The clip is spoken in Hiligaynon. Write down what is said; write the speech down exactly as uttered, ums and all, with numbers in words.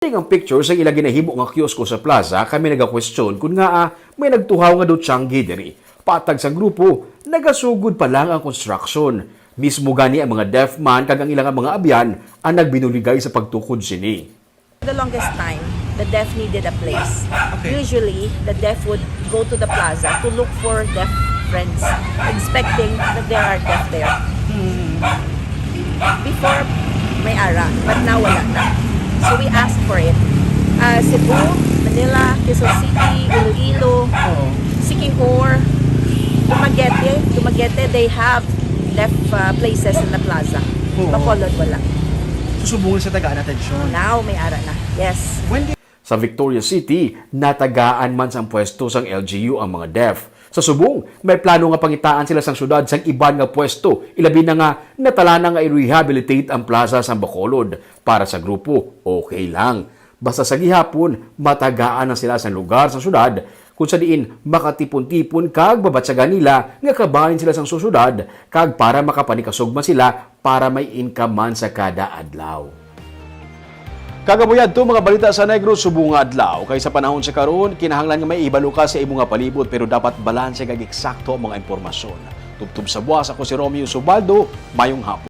Ning ang picture sa ila ginahimo nga kiosko sa plaza, kami nagakwestiyon kun ngaa may nagtuhaw nga dutyanggi diri. Patag sa grupo, nagasugod pa lang ang construction. Mismo gani ang mga deaf man kag ang ilang mga abyan ang nagbinuligay sa pagtukod sini. The longest time, the deaf needed a place. Okay. Usually, the deaf would go to the plaza to look for deaf friends, expecting that there are deaf there. Before, may ara, but now wala na. So we asked for it. Uh, Cebu, Manila, Quezon City, Iloilo, Oo. Siquijor, Dumaguete. Dumaguete, they have deaf uh, places in the plaza. Oo. Bacolod, wala. So, subong sa tagaan atensyon. Now, may ara na. Yes. When did Sa Victoria City, natagaan man sang pwesto sang L G U ang mga deaf. Sa subong, may plano nga pangitaan sila sang syudad sang iban nga pwesto, ilabi na nga natala na nga i-rehabilitate ang plaza sang Bacolod. Para sa grupo, okay lang. Basta sa gihapon, matagaan na sila sang lugar sa syudad kung sa diin makatipon-tipon kag mabatyagan nila nga kabahin sila sang sosyedad kag para makapanikasugma sila para may income man sa kada adlaw. Kag amo yadto mga balita sa Negros subong nga adlaw. Kay sa panahon sa karon, kinahanglan nga may ihibalo ka sa imo nga palibot, pero dapat balanse kag eksakto ang mga impormasyon. Tubtob sa buwas, ako si Romeo Subaldo. Mayong hapon.